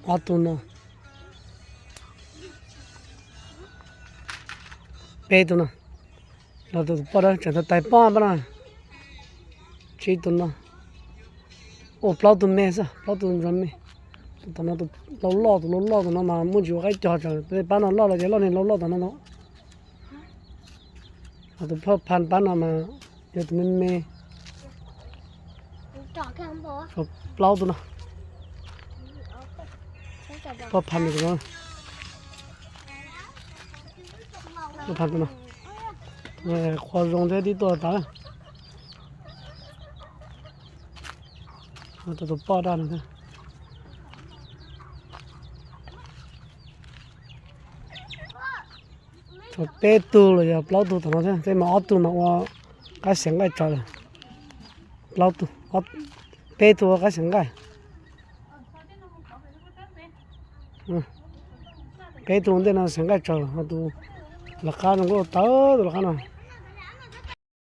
ອອກຕູເນາະ ເປຕູເນາະ ລາວຕູປອດເດີ ຈະຕາຍປ້ອມປະນະ ຊີ້ຕູເນາະ ໂອ້ ປາວຕູແມ່ຊະ ປາວຕູຈອນແມ່ ຕອນນັ້ນຕູລໍລໍຕູລໍລໍຕູເນາະ ມາມຸນຊິວ່າໃກ້ຈອດຈະໄດ້ປານອນລໍລໍ ລາວຈະລໍນີ້ລໍລໍຕອນນັ້ນເນາະ ລາວຕູເພິ່ນພັນປານອອກມາ ເດີຕູແມ່ ເອົາເປົ່າຕູເນາະ ພໍ່ພັນຢູ່ເນາະ ພໍ່ພັນຕູເນາະ ເອີ ຄວາມຊົງແທ້ທີ່ຕົວຕາ ເອົາຕົວ ຕົວປ້ອດດ້ານເນາະ ເປັນຕູເລີຍ ເປົ່າຕູຕອນນັ້ນ ແຕ່ມາອອກຕູມາວ່າກະສຽງໄກ່ຈອດ ເປົ່າຕູ ເປັນຕູກະສຽງໄກ່ ເປັນຕູແຕ່ນະສຽງໄກ່ຈອດ ເອົາຕູ ລາຄານັ້ນກໍເຕີ ລາຄານັ້ນ